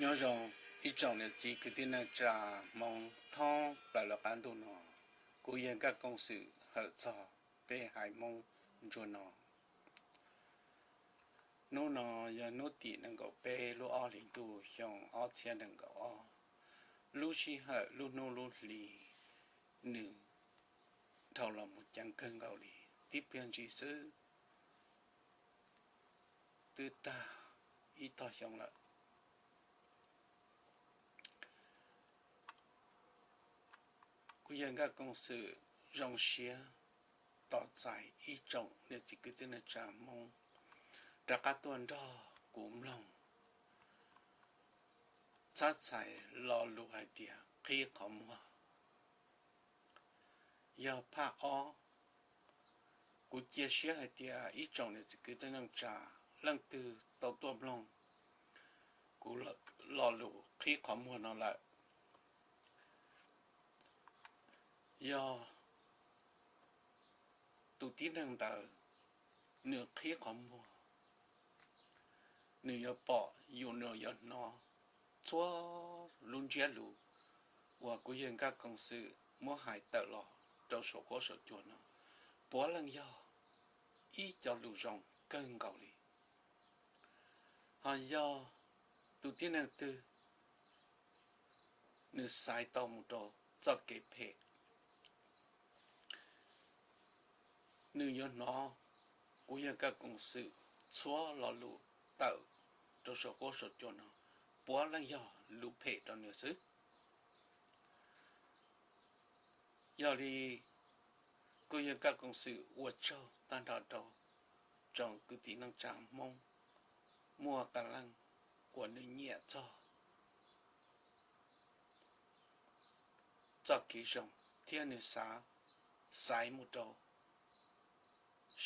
Nyob zoo ib tsoom niam txiv kwv tij neej tsa Hmoob thoob plaws lub qab ntuj no, kuv yawg Nkaj Koom Xwm hawm txog peb haiv Hmoob ntsuag no. Hnub no yog hnub tim nees nkaum peb lub ob hlis ntuj xyoo ob txhiab nees nkaum ob. Lub sij hawm lub hnub lub hli nws dhau los mus ceev kawg nkaus li, tib pliag ntsis xwb twb tag ib tog xyoo lawm. Kuv yawg Nkaj Koom Xwm zoo siab tos txais ib tsoom niam txiv kwv tij neej tsa Hmoob rov qab tuaj nrog kuv mloog txhab txhais lo lus hais tias qhib qhov muag. Yog phaj ob, kuv cia siab hais tias ib tsoom niam txiv kwv tij neej tsa leej twg tau tuaj mloog kuv lo lus qhib qhov muag no lawm, yog tus tib neeg ntawd nws qhib qhov muag, nws yuav pom, yus nws yuav hnov txhua lub ntsiab lus uas kuv yawg Nkaj Koom Xwm muab hais tawm los rau saum huab saum cua no, puav leej yog ib co lus zoo kawg nkaus li. Ho yog tus tib neeg twg nws xaiv tau mus rau txoj kev phem, nws yuav hnov kuv yawg Nkaj Koom Xwm txhua lo lus tawm rau saum huab saum cua no, puav leej yog lus phem rau nws xwb. Yog li, kuv yawg Nkaj Koom Xwm ua tsaug tag nrho rau tsoom kwv tij neej tsa Hmoob muaj qee leej uas nws nyiam txog txoj kev zoo thiab nws xav xaiv mus rau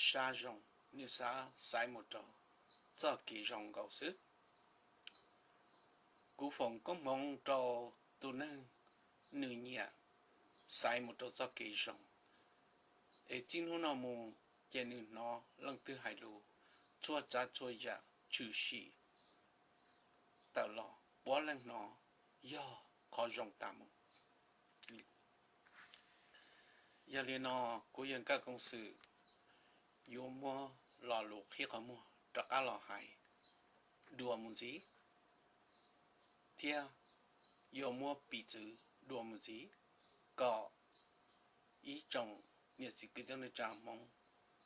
sab zoo, nws xav xaiv mus rau txoj kev zoo nkaus xwb. Kuv foom koob hmoov rau tus neeg nws nyiam xaiv mus rau txoj kev zoo, es txij hnub no mus ces nws hnov leej twg hais lus, txhua tsav txhua yam tshwm sim tawm los puav leej hnov yog qhov zoo tas mus. Yog li no, kuv yawg Nkaj Koom Xwm yuav muab lo lus qhib qhov muag rov qab los hais dua mus ntxiv, thiab yuav muab piv txwv dua mus ntxiv, kom ib tsoom niam txiv kwv tij neej tsa Hmoob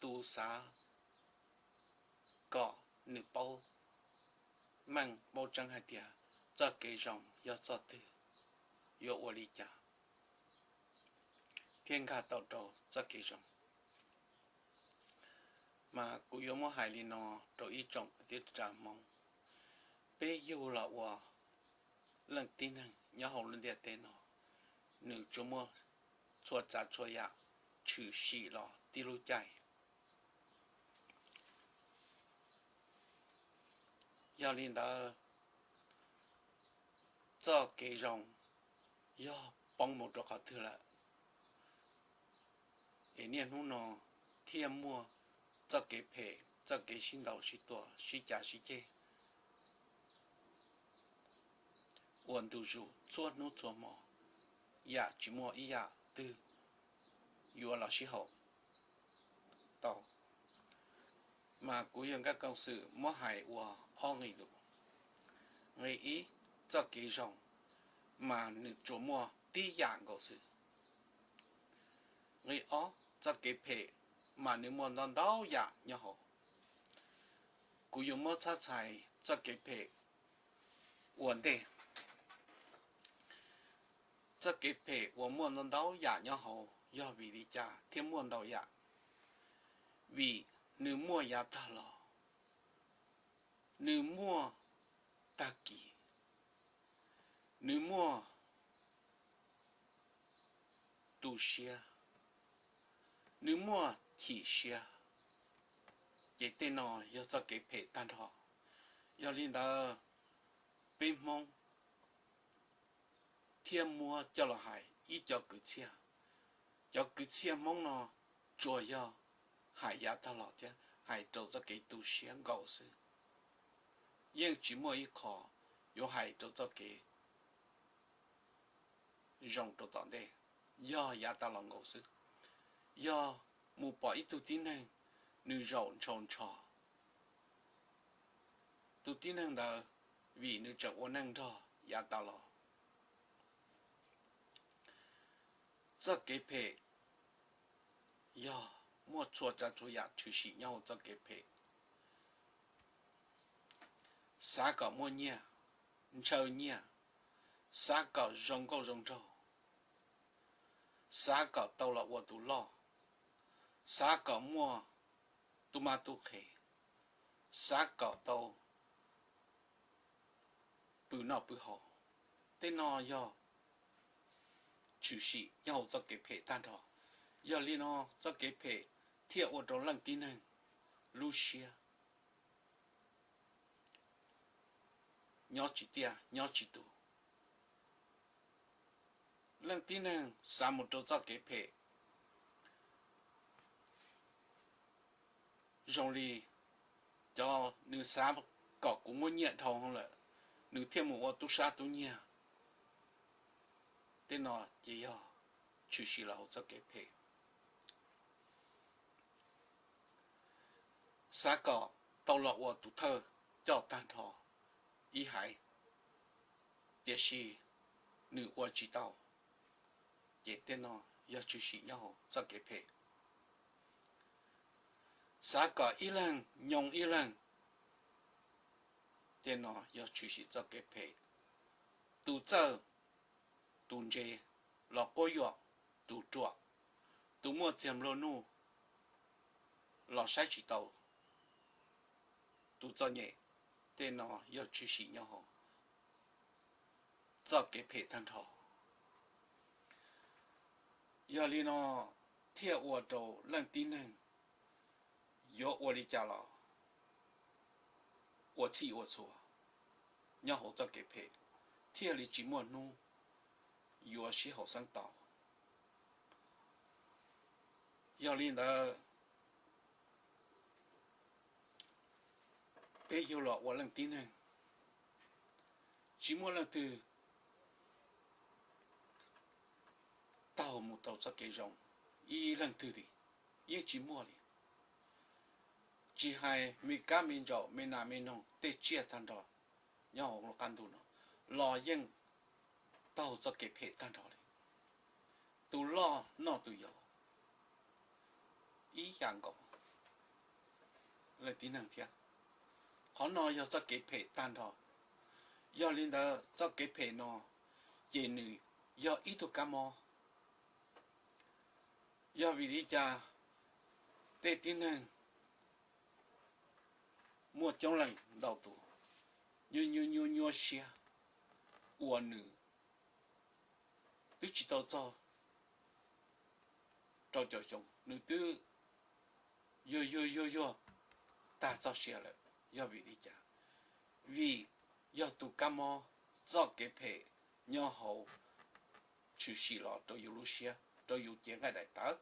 tus xav kom nws paub meej paub tseeb hais tias txoj kev zoo yog txoj twg, yuav ua li cas thiaj nkag tau rau txoj kev zoo. Mas kuv yuav muab hais li no rau ib tsoom kwv tij neej tsa Hmoob, peb yug los ua leej tib neeg nyob hauv lub ntiaj teb no, nws tsuas muaj txhua tsav txhua yam tshwm sim los tib lub caij. Yog li ntawd, txoj kev zoo yog poob mus rau qhov twg lawm, es niaj hnub no thiaj muaj txoj kev phem, txoj kev sib ntaus sib tua, sib cav sib ceg ua ntu zus txhua hnub txhua hmo, yam tsis muaj ib yam twg yuav los sib haum tau. Mas kuv yawg Nkaj Koom Xwm muab hais ua ob nqe lus. Nqe ib, txoj kev zoo mas nws tsuas muaj tib yam nkaus xwb. Nqe ob, txoj kev phem mas nws muaj ntau ntau yam nyob hauv. Kuv yuav muab txhab txhais txoj kev phem ua ntej. Txoj kev phem uas muaj ntau ntau yam nyob hauv yog vim li cas thiaj muaj ntau yam? Vim nws muaj yav tag los, nws muaj tag kis, nws muaj tu siab, nws muaj chim siab, ces tej no yog txoj kev phem tag nrho. Yog li ntawd, peb Hmoob thiaj muab coj los hais ib co kwv txhiaj. Cov kwv txhiaj Hmoob no tsuas yog hais yav tag los thiab hais rau txoj kev tu siab nkaus xwb. Yeej tsis muaj ib qho yuav hais rau txoj kev zoo rau tom ntej, yog yav tas los nkaus xwb. Yog mus pom ib tug tib neeg nws zaum ntshaus ntsho, tus tib neeg ntawd vim nws tseem ua neej nrog yav tas los. Txoj kev phem yog muaj txhua tsav txhua yam tshwm sim nyob hauv txoj kev phem. Xav kom muaj nyiaj, ntshaw nyiaj, xav kom zoo nkauj zoo nraug, xav kom tau los ua tus loj, xav kom muaj tub mab tub qhe, xav kom tau pw noj pw haus. Tej no yog tshwm sim nyob hauv txoj kev phem tag nrho. Yog li no txoj kev phem thiaj ua rau leej tib neeg lub siab nyob tsis tiaj nyob tsis tus. Leej tib neeg xav mus rau txoj kev phem zoo li cov nws xav kom kuv muaj nyiaj dhau lawm, nws thiaj mus ua tub sab tub nyiag. Tej no ces yog tshwm sim los hauv txoj kev phem. Xav kom tau los ua tus thawj coj tag nrho ib haiv, tiam sis nws ua tsis tau, ces tej no yog tshwm sim nyob hauv txoj kev phem. Xav kom ib leeg nyoo ib leeg, tej no yog tshwm sim txoj kev phem. Tus txawj, tus ntse los quab yuam tus ruam, tus muaj txiag nplua nuj los saib tsis taus tus txom nyem, tej no yog tshwm sim nyob hauv txoj kev phem tag nrho. Yog li no thiaj ua rau leej tib neeg yuav ua li cas los ua txhij ua txhua nyob hauv txoj kev phem, thiaj li tsis muaj hnub yuav sib haum xeeb tau. Yog li ntawd, peb yug los ua leej tib neeg, tsis muaj leej twg taug mus tau txoj kev zoo ib leej twg li, yeej tsis muaj li. Tsis hais me kab me ntsaum me nas me noog tej tsiaj tag nrho nyob hauv lub qab ntuj no los yeej taug txoj kev phem tag nrho li. Tus loj noj tus yau ib yam nkaus leej tib neeg thiab. Qhov no yog txoj kev phem tag nrho. Yog li ntawd txoj kev phem no ces nws yog ib tug kab mob. Yog vim li cas tej tib neeg muaj coob leej ntau tus nyuaj nyuaj nyuaj nyuaj siab, uas nws twb tsis tau txog rau caum xyoo, nws twb yuag yuag yuag yuag tag txoj sia lawm. Yog vim li cas? Vim yog tus kab mob txoj kev phem nyob hauv tshwm sim los rau yus lub siab, rau yus cev nqaij daim tawv.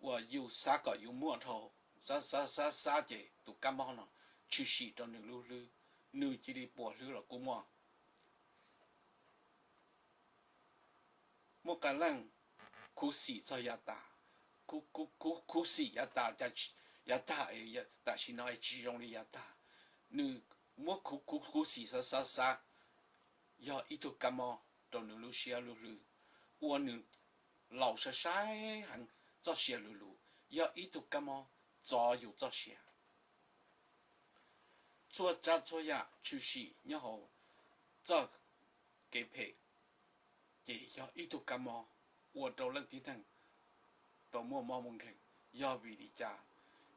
Uas yus xav kom yus muaj dhau, xav xav xav xav ces tus kab mob no tshwm sim rau nws lub hlwb, nws cia li puas hlwb los kuj muaj. Muaj qee leej khuv xim txog yav tas, khuv xim yav tas, yav tag, tam sim no es tsis zoo li yav tag. Nws muab khuv khuv khuv xim xav xav xav, yog ib tug kab mob rau nws lub siab lub hlwb, ua nws laus sai sai heev, txoj sia lug lug, yog ib tug kab mob txov yus txoj sia. Txhua tsav txhua yam tshwm sim nyob hauv txoj kev phem, ces yog ib tug kab mob ua rau leej tib neeg tau muaj mob muaj nkeeg. Yog vim li cas?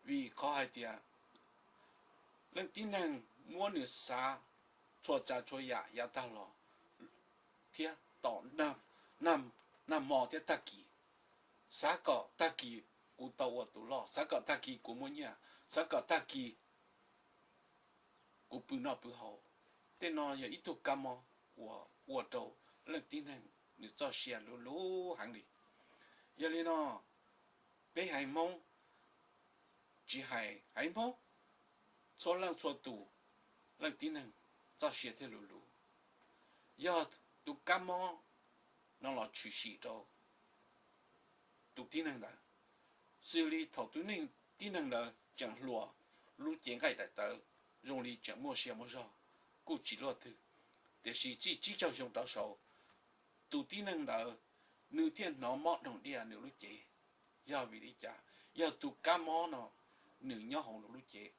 Vim qhov hais tias leej tib neeg muab nws xav txhua tsav txhua yam yav tag los thiab tom nag hmo thiab tag kis, xav kom tag kis kuv tau ua tus loj, xav kom tag kis kuv muaj nyiaj, xav kom tag kis kuv pw noj pw haus. Tej no yog ib tug kab mob uas ua rau leej tib neeg nws txoj sia lug lug heev li. Yog li no, peb haiv Hmoob, tsis hais haiv Hmoob, txhua leej txhua tus, leej tib neeg txoj sia thiaj luv luv. Yog tus kab mob no los tshwm sim rau tus tib neeg ntawd, xws li thaum tus tib neeg ntawd tseem hluas, lub cev nqaij daim tawv zoo li tseem muaj sia muaj zog, kuj tsis luaj twg. Tiam sis txij tsib caug xyoo rov saud, tus tib neeg ntawd nws thiaj hnov mob doog diaj nws lub cev. Yog vim li cas? Yog tus kab mob no nws nyob hauv nws lub cev.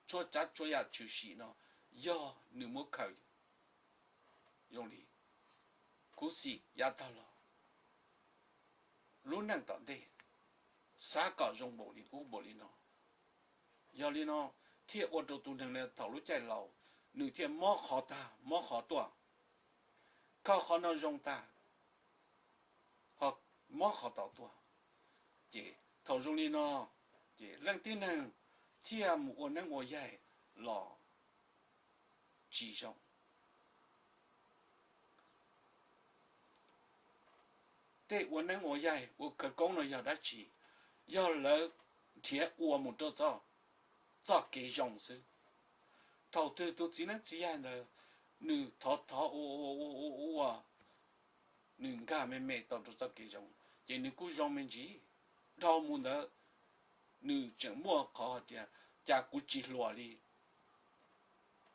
Tshuab tsav tshuab yam tshwm sim no yog nws muab khaws zoo li khuv xim yav tag los. Lub neej tom ntej xav kom zoo npaum li ub npaum li no. Yog li no thiaj ua rau tus neeg no thaum lub caij laus nws thiaj mob qhov tag mob qhov tuaj, kho qhov no zoo tag, ho mob qhov tod tuaj. Ces thaum zoo li no, ces leej tib neeg thiaj mus ua neeb ua yaig los tsis zoo. Tej ua neeb ua yaig ua khawv koob no yog dab tsi? Yog lawv nrhiav ua mus rau txoj kev zoo xwb. Thaum twg tus txiv neeb txiv yaig ntawd nws thov thov ua ua ua ua ua, nws nkag me me tau rau txoj kev zoo, ces nws kuj zoo me ntsis. Dhau mus ntawd nws tseem muaj qhov hais tias, cas kuv tsis hluas li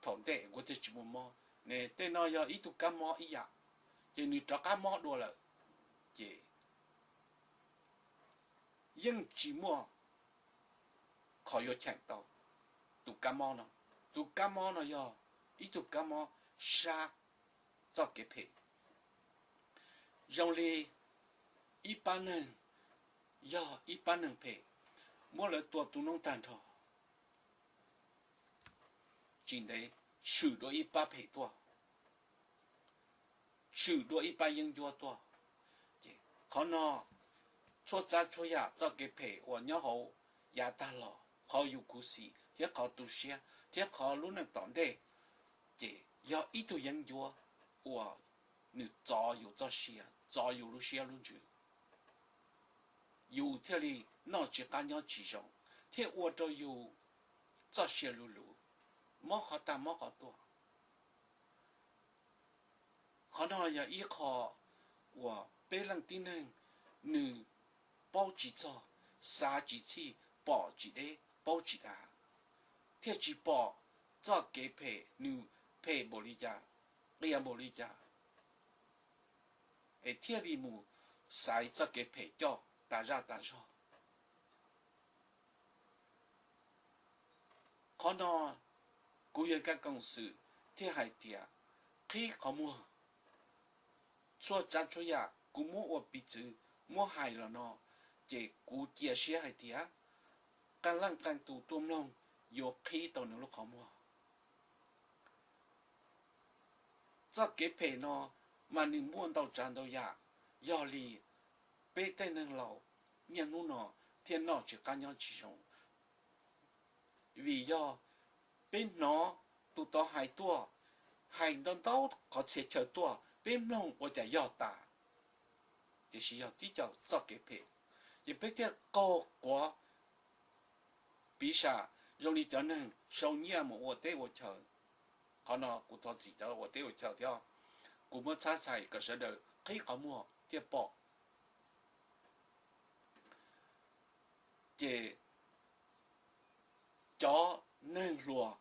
thaum ntej, kuv thiaj tsis muaj mob ne? Tej no yog ib tug kab mob ib yam, ces nws rov qab mob dua lawm, ces yeej tsis muaj qhov yuav cheem tau tus kab mob no. Tus kab mob no yog ib tug kab mob sab txoj kev phem. Zoo li ib pab neeg, yog ib pab neeg phem, muab lawv tua tu noob tag nrho, tsis ntev tshwm dua ib pab phem tuaj, tshwm dua ib pab yeeb ncuab tuaj. Ces qhov no, tshuab txav tshuab yam txoj kev phem uas nyob hauv yav tag los, qhov yus khuv xim thiab qhov tu siab thiab qhov lub neej tom ntej, ces yog ib tug yeeb ncuab uas nws txov yus txoj sia, txov yus lub siab lub ntsws, yus thiaj li noj tsis qab nyob tsis zoo, thiaj ua rau yus txoj sia luv luv, mob qhov tag mob qhov tuaj. Qhov no yog ib qho uas peb leej tib neeg nws paub tsis txog, xav tsis txhij, pom tsis deb, paub tsis dav, thiaj tsis pom txoj kev phem nws phem npaum li cas, qias npaum li cas, es thiaj li mus xaiv txoj kev phem coj tas zaj tas zog. Qhov no kuv yawg Kaj Koom Xwm thiaj hais tias, qhib qhov muag. Txhua tsav txhua yam kuv muab ua piv txwv, muab hais los no, ces kuv cia siab hais tias qee leej qee tus tuaj mloog yuav qhib tau nws lub qhov muag. Txoj kev phem no mas nws muaj ntau tsav ntau yam, yog li peb tej neeg laus niaj hnub no thiaj noj tsis qab nyob tsis zoo. Vim yog peb hnov tus tod hais tuaj, hais ntau ntau qhov txhia chaw tuaj, peb mloog ua cas yog tas, tiam sis yog tib co txoj kev phem, ces peb thiaj qaug quav piv xam zoo li cov neeg sau nyiaj mus ua teb ua chaw. Qhov no kuv thov txim cov ua teb ua chaw thiab, kuv muab txhab txhais kom sawv daws qhib qhov muag thiaj pom. Ces cov neeg hluas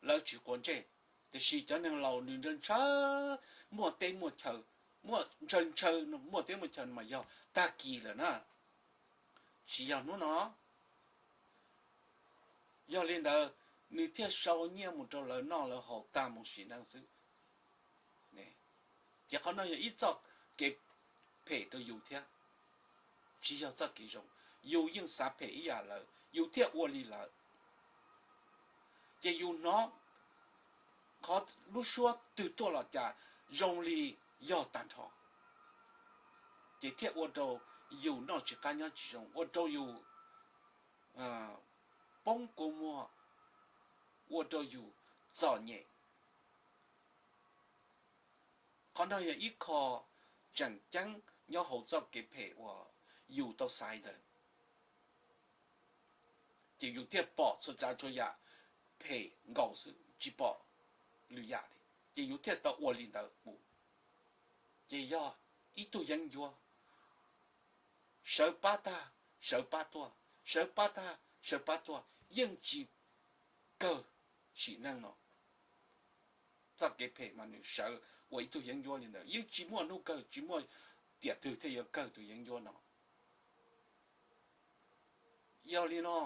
lawv tsis quav ntsej, tiam sis cov neeg laus nws ntshaw ntshaw muaj teb muaj chaw, muaj ntshaw ntshaw muaj teb muaj chaw mas yog tag kis lawm na, tsis yog hnub no. Yog li ntawd, nws thiaj sau nyiaj mus rau lawv noj lawv haus tag mus sim neej xwb. Ces qhov no yog ib txoj kev phem rau yus thiab, tsis yog txoj kev zoo. Yus yeej xav phem ib yam lawm, yus thiaj ua li lawm. Ces yus hnov qhov lub suab twg tuaj los cas zoo li yog tag nrho, ces thiaj ua rau yus noj tsis qab nyob tsis zoo, ua rau yus poob kua muag, ua rau yus txom nyem. Qhov no yog ib qho tseem ceeb nyob hauv txoj kev phem uas yus tau xaiv ntawd. Ces yus thiaj pom txhua tsav txhua yam phem nkaus xwb, tsis pom lwm yam li, ces yus thiaj tau ua li ntawd mus. Ces yog ib tug yeeb ncuab, sawv pab tag sawv pab tuaj, sawv pab tag sawv pab tuaj, yeej tsis kawg sim neej no. Txoj kev phem mas nws sawv ua ib tug yeeb ncuab li ntawd, yeej tsis muaj hnub kawg, tsis muaj tiam twg thiaj yuav kawg tus yeeb ncuab no. Yog li no,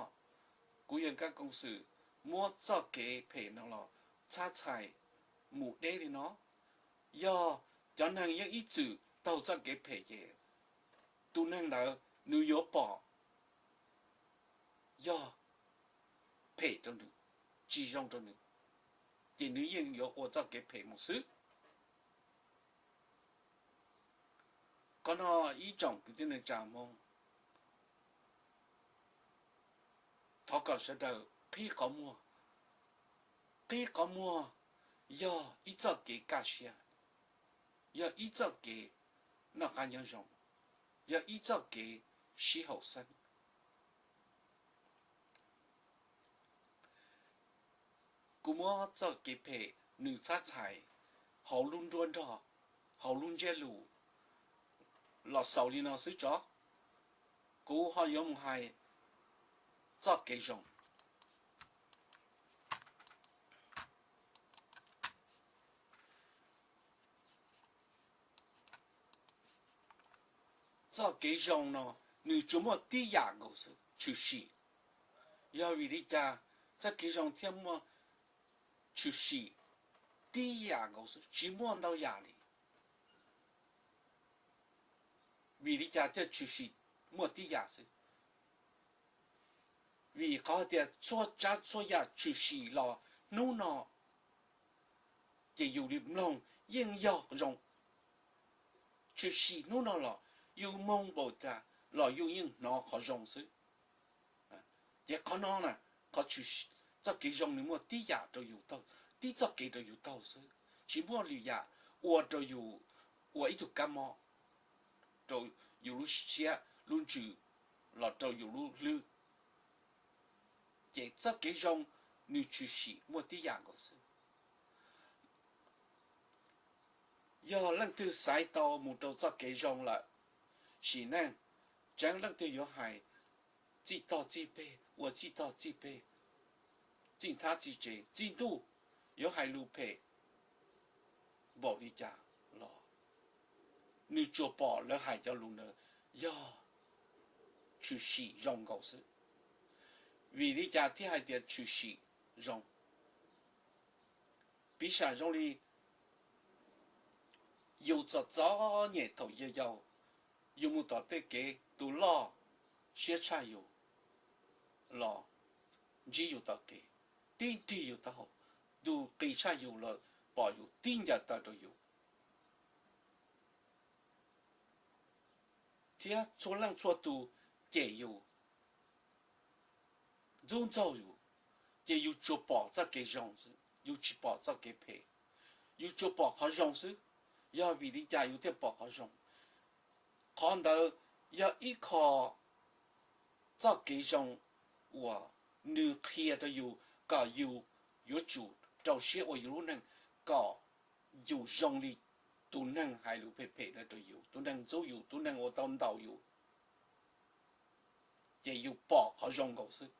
kuv yawg Kab Koom Xwm muab txoj kev phem no los txhab txhais mus deb li no. Yog cov neeg yeej ib txwm taug txoj kev phem ces tus neeg ntawd nws yuav pom yog phem rau nws, tsis zoo rau nws, ces nws yeej yuav ua txoj kev phem mus xwb. Qhov no ib tsoom kwv tij neej tsa Hmoob, thov kom sawv daws qhib qhov muag. Qhib qhov muag yog ib txoj kev kaj siab, yog ib txoj kev noj qab nyob zoo, yog ib txoj kev sib haum xeeb. Kuv muab txoj kev phem nws txhab txhais hauv lub nruab nrog, hauv lub ntsiab lus los xaus li no xwb tso. Kuv ho yuav mus hais txoj kev zoo. Txoj kev zoo no nws tsuas muaj tib yam nkaus xwb, tshwm sim. Yog vim li cas txoj kev zoo thiaj muaj tshwm sim tib yam nkaus xwb, tsis muaj ntau yam li? Vim li cas thiaj tshwm sim muaj tib yam xwb? Vim qhov tias txhua tsav txhua yam tshwm sim los hnub no ces yus li mloog yeej yog zoo. Tshwm sim hnub no los yus mloog npaum cas los yus yeej hnov qhov zoo xwb. Ces qhov no na, qhov tshwm, txoj kev zoo nws muaj tib yam rau yus taug, tib txoj kev rau yus taug xwb, tsis muaj lwm yam ua rau yus ua ib tug kab mob rau yus lub siab lub ntsws los rau yus lub hlwb. Ces txoj kev zoo nws tshwm sim muaj tib yam nkaus xwb. Yog leej twg xaiv tau mus rau txoj kev zoo lawm, sim neej tseeb leej twg yuav hais txij tog txij peg, ua txij tog txij peg, txij nthab txij tsev, txij ntuj, yuav hais lus phem npaum li cas los nws tsuas pom lawv hais cov lus ntawd yog tshwm sim zoo nkaus xwb. Vim li cas thiaj hais tias tshwm sim zoo? Piv xam zoo li yus txom txom nyem thaum yau yau, yus mus tom tej kev tus loj siab tshaj yus los ntsib yus tom kev, tib nrig yus taub hau, tus qis tshaj yus los pom yus tib ncaws taw rau yus, thiab txhua leej txhua tus cem yus, ntxub ntxaug yus, ces yus tsuas pom txoj kev zoo xwb, yus tsis pom txoj kev phem, yus tsuas pom qhov zoo xwb. Yog vim li cas yus thiaj pom qhov zoo? Qhov ntawd yog ib qho txoj kev zoo uas nws qhia rau yus kom yus yuav tsum rau siab ua yus lub neej, kom yus zoo li tus neeg hais lus phem phem no rau yus, tus neeg ntxub yus, tus neeg uas tau ntaus yus, ces yus pom qhov zoo nkaus xwb.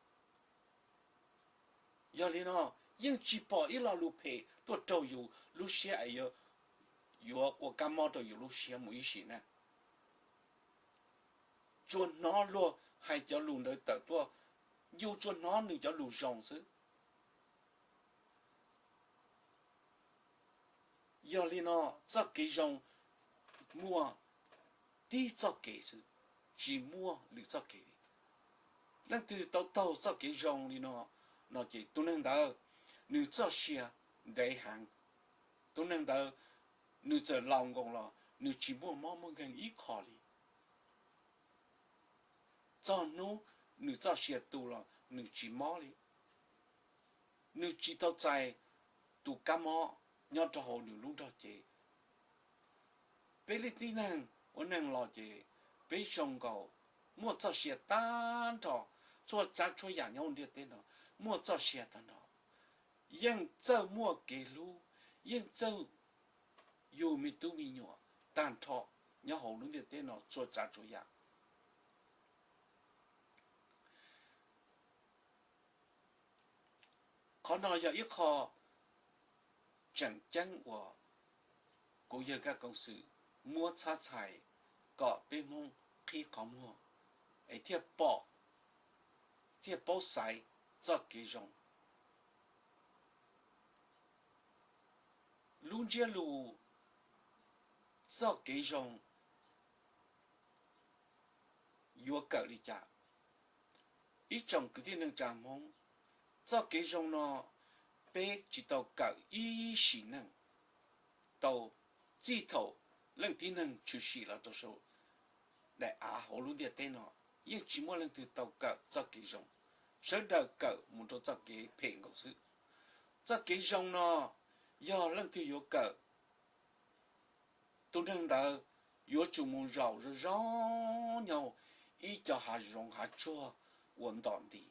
Yog li no, yeej tsis pom ib lo lus phem tuaj raug yus lub siab es yuav ua kab mob rau yus lub siab mus ib sim neej. Tsuas hnov luag hais cov lus ntawd tawm tuaj, yus tsuas hnov nws cov lus zoo xwb. Yog li no, txoj kev zoo muaj tib txoj kev xwb, tsis muaj lwm txoj kev li. Leej twg tau taug txoj kev zoo li no, no ces tus neeg ntawd nws txoj sia ntev heev. Tus neeg ntawd nws txawm laus nkoos los nws tsis muaj mob muaj nkeeg ib qho li. Txog hnub nws txoj sia tu los nws tsis mob li. Nws tsis tau txais tus kab mob nyob rau hauv nws lub nrog cev. Peb li tib neeg ua neeg los ces peb zoo nkaus, muaj txoj sia tag nrho, txhua tsav txhua yam nyob hauv ntiaj teb no muaj txoj sia tag nrho. yeej txawj muaj kev hlub, yeej txawj yug me tub me nyuam tag nrho nyob hauv lub ntiaj teb no txhua tsav txhua yam. Qhov no yog ib qho tseem ceeb uas kuv yawg Kaj Koom Xwm muab txhab txhais kom peb Hmoob qhib qhov muag es thiaj pom, thiaj paub xaiv txoj kev zoo. Lub ntsiab lus txoj kev zoo yuav kawm li cas? Ib tsoom kwv tij neej tsa Hmoob, txoj kev zoo no peb tsis tau kawm ib sim neej, tau txij thaum leej tib neeg tshwm sim los rau saum daim av hauv lub ntiaj teb no, yeej tsis muaj leej twg tau kawm txoj kev zoo. Sawv daws kawm mus rau txoj kev phem nkaus xwb. Txoj kev zoo no yog leej twg yuav kawm, tus neeg ntawd yuav tsum mus zaum zoo zoo nyob ib co hav zoov hav tsuag uas ntom nti,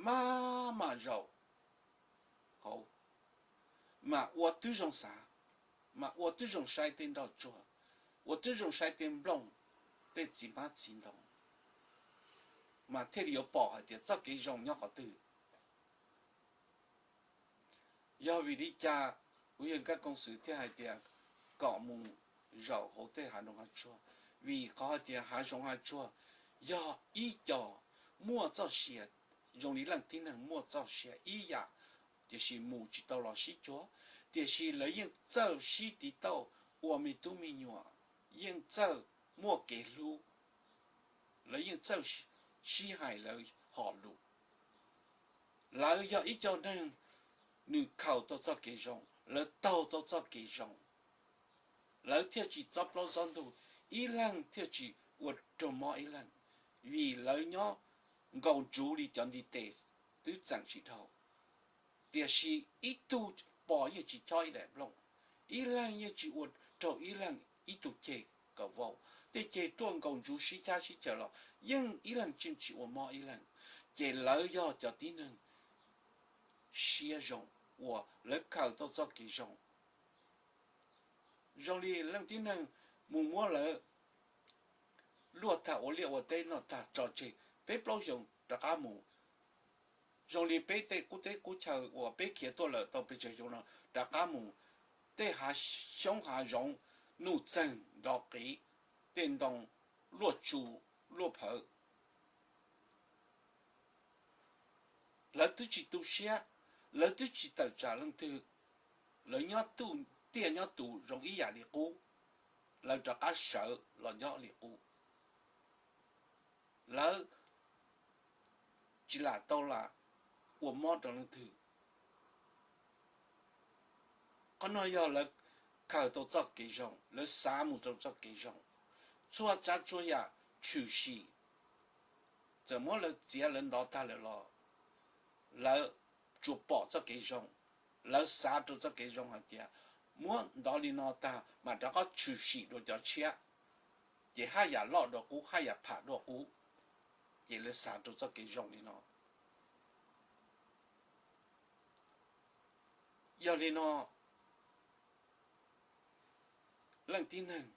maj mam zaum hauv, mam ua tib zoo xav, mam ua tib zoo saib tej nroj tsuag, ua tib zoo saib tej nplooj, tej txiv hmab txiv ntoo, mas thiaj li yuav pom hais tias txoj kev zoo nyob qhov twg. Yog vim li cas kuv yawg Kaj Koom Xwm thiaj hais tias kom mus zaum hauv tej hav zoov hav tsuag? Vim qhov hais tias hav zoov hav tsuag yog ib co muaj txoj sia zoo li leej tib neeg muaj txoj sia ib yam, tiam sis mus tsis tau los sib cuag, tiam sis lawv yeej txawj sib tiv tauj ua me tub me nyuam, yeej txawj muaj kev hlub, lawv yeej txawj sib hais lawv hom lus. Lawv yog ib co neeg nws khaws tau txoj kev zoo, lawv taug tau txoj kev zoo, lawv thiaj tsis txob plaub txob ntug, ib leeg thiaj tsis ua raug mob ib leeg, vim lawv nyob nkaus ntsuv li cov ntiv tes twb txeem tsis dhau. Tiam sis ib tug pos yeej tsis chob ib daim nplooj, ib leeg yeej tsis ua raug ib leeg ib tug ceg kom vau. Tej ceg tuaj nkaus ntsuv sib cab sib caw los yeej ib leeg tseem tsis ua mob ib leeg. Ces lawv yog cov tib neeg siab zoo uas lawv khaws tau txoj kev zoo. Zoo li leej tib neeg mus muab lawv luaj tag ua liaj ua teb noj tag tso tseg peb plaub xyoos rov qab mus. Zoo li peb tej qub teb qub chaw uas peb khiav tuaj lawm tau pes tsawg xyoo no rov qab mus, tej hav xyoob hav zoov nuj txeeg nrov qiv, tej ntoo luaj tsu luaj phawv. Lawv twb tsis tu siab, lawv twb tsis tawm tsam leej twg, lawv nyob tiaj nyob tus zoo ib yam li qub, lawv rov qab sawv los nyob li qub. Lawv tsis lam tau lam ua mob rau leej twg. Qhov no yog lawv khaws tau txoj kev zoo, lawv xav mus rau txoj kev zoo. Txhua tsav txhua yam tshwm sim, txawm muab lawv txiav lawv ntov tag lawm los lawv tsuas pom txoj kev zoo. Lawv xav rau txoj kev zoo hais tias muab ntov li no tag mam rov qab tshwm sim dua cov tshiab, ces haj yam loj dua qub, haj yam pham dua qub, ces lawv xav rau txoj kev zoo li no. Yog li no, leej tib neeg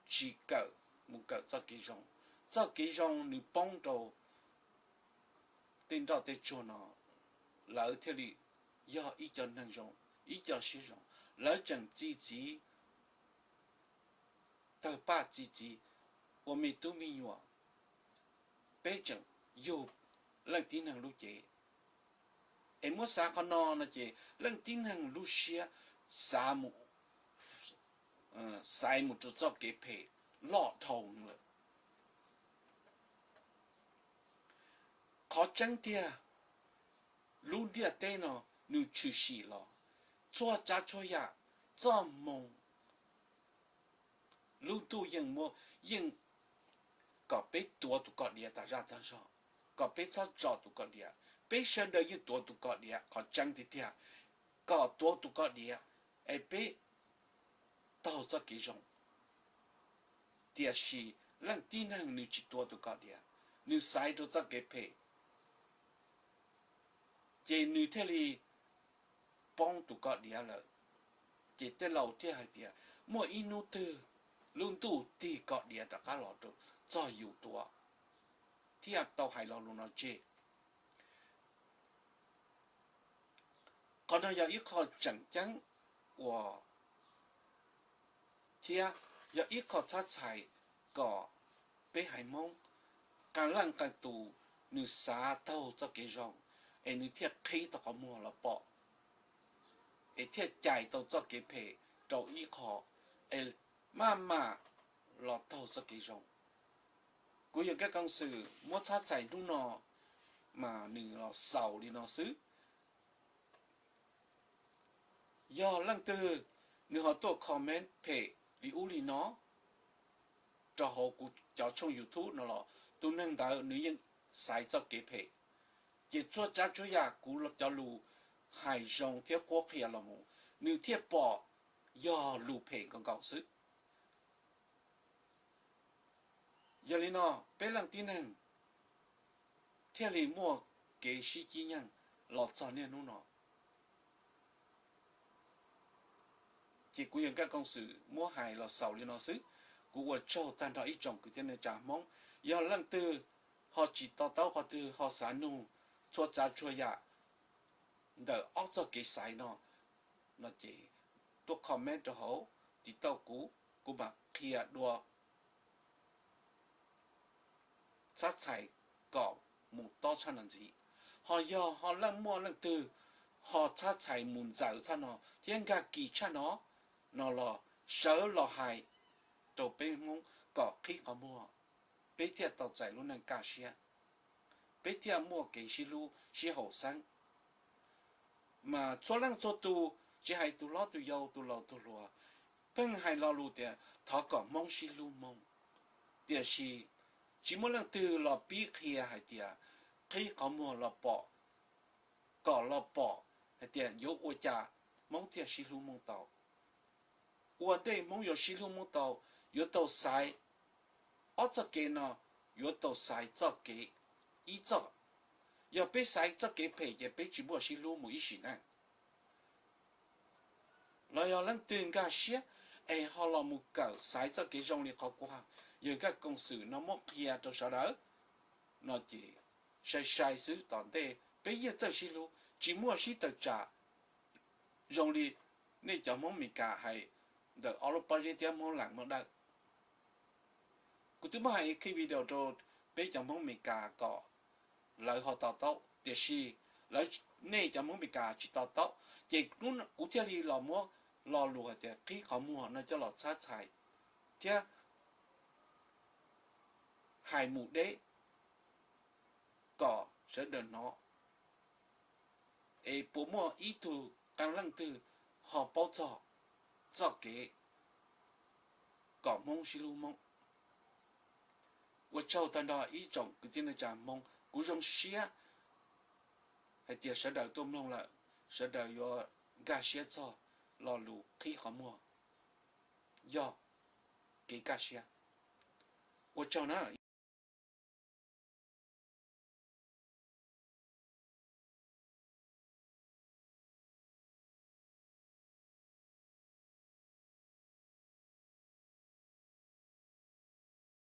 tsis kawm mus kawm txoj kev zoo. Txoj kev zoo nws poob rau tej nroj tej tsuag no, lawv thiaj li yog ib co neeg zoo, ib co siab zoo. Lawv tseem txi txiv, tawg paj txi txiv ua me tub me nyuam, peb tseem yug leej tib neeg lub cev. Es muab xav qhov no no ces leej tib neeg lub siab xav mus, xaiv mus rau txoj kev phem loj dhau lawm. Qhov tseeb tiag, lub ntiaj teb no nws tshwm sim los, txhua tsav txhua yam, txoj hmoo, lub ntuj yeej muab, yeej kom peb tuav tus kom diav tas zaj tas zog, kom peb txhob tso tus kom diav. Peb sawv daws yeej tuav tus kom diav, qhov tseeb tiag tiag, kom tuav tus kom diav es peb taug txoj kev zoo. Tiam sis leej tib neeg nws tsis tuav tus kom diav, nws xaiv rau txoj kev phem, ces nws thiaj li poob tus koj diav lawm. Ces tej laus thiaj hais tias muaj ib hnub twg lub ntuj tig koj diav rov qab los rau txog yus tuav, thiaj tau hais lo lus no tseg. Qhov no yog ib qho tseem ceeb uas thiab yog ib qho txhab txhais kom peb haiv Hmoob qee leej qee tus nws xav taug txoj kev zoo, es nws thiaj qhib tau qhov muag los pom, es thiaj cais tau txoj kev phem rau ib qho, es maj mam los taug txoj kev zoo. Kuv yawg Nkaj Koom Xwm muab txhab txhais hnub no mas nws los xaus li no xwb. Yog leej twg nws ho tuaj comment phem li ub li no rau hauv kuv cov tshooj YouTube no los tus neeg ntawd nws yeej xaiv txoj kev phem. Ces txhua tsav txhua yam kuv cov lus hais zoo thiab qhuab qhia los mus, nws thiaj pom yog lus phem nkaus nkaus xwb. Yog li no, peb leej tib neeg thiaj li muaj kev sib cib nyeej los txog niaj hnub no. Ces kuv yawg Nkaj Koom Xwm muab hais los xaus li no xwb. Kuv ua tsaug tag nrho ib tsoom kwv tij neej tsa Hmoob. Yog leej twg ho tsis to taub qhov twg ho xav nug txhua tsav txhua yam ntawm ob txoj kev xaiv no, no ces tuaj comment rau hauv TikTok kuv, kuv mam qhia dua txhab txhais kom mus tob tshaj no ntxiv. Ho yog ho leej muaj leej twg ho txhab txhais mus ntxaws tshaj no thiab nkag kis tshaj no, no los sawv los hais rau peb Hmoob kom qhib qhov muag, peb thiaj tau txais lub neej kaj siab, peb thiaj muaj kev sib hlub sib haum xeeb. Mas txhua leej txhua tus, tsis hais tus hlob tus yau tus laus tus hluas, pheej hais lo lus tias thov kom Hmoob sib hlub Hmoob, tiam sis tsis muaj leej twg los pib qhia hais tias qhib qhov muag los pom, kom los pom hais tias yuav ua cas Hmoob thiaj sib hlub Hmoob tau. Ua ntej Hmoob yuav sib hlub Hmoob tau, yuav tau xaiv ob txoj kev no, yuav tau xaiv txoj kev ib txoj. Yog peb xaiv txoj kev phem ces peb tsis muaj sib hlub mus ib sim neej. Los yog leej twg nkag siab es ho los mus kawm xaiv txoj kev zoo li qhov kuv yawg Nkaj Koom Xwm no muab qhia rau sawv daws no ces sai sai xwb, tom ntej peb yeej txawj sib hlub, tsis muaj sib tawm tsam zoo li nej cov Hmoob Meskas hais ntawm ob lub pob zeb thiab Hmoob Lees Hmoob Dawb. Kuv twb muab hais ib video rau peb cov Hmoob Meskas kom lawv ho to taub, tiam sis lawv, nej cov Hmoob Meskas tsis to taub, ces kuv thiaj li los muab lo lus hais tias qhib qhov muag no coj los txhab txhais thiab hais mus deb kom sawv daws hnov, es puas muaj ib tug qee leej twg ho paub txog txoj kev kom Hmoob sib hlub Hmoob. Ua tsaug tag nrho ib tsoom kwv tij neej tsa Hmoob, kuv zoo siab hais tias sawv daws tuaj mloog lawm, sawv daws yuav nkag siab txog lo lus qhib qhov muag yog kev kaj siab. Ua tsaug na.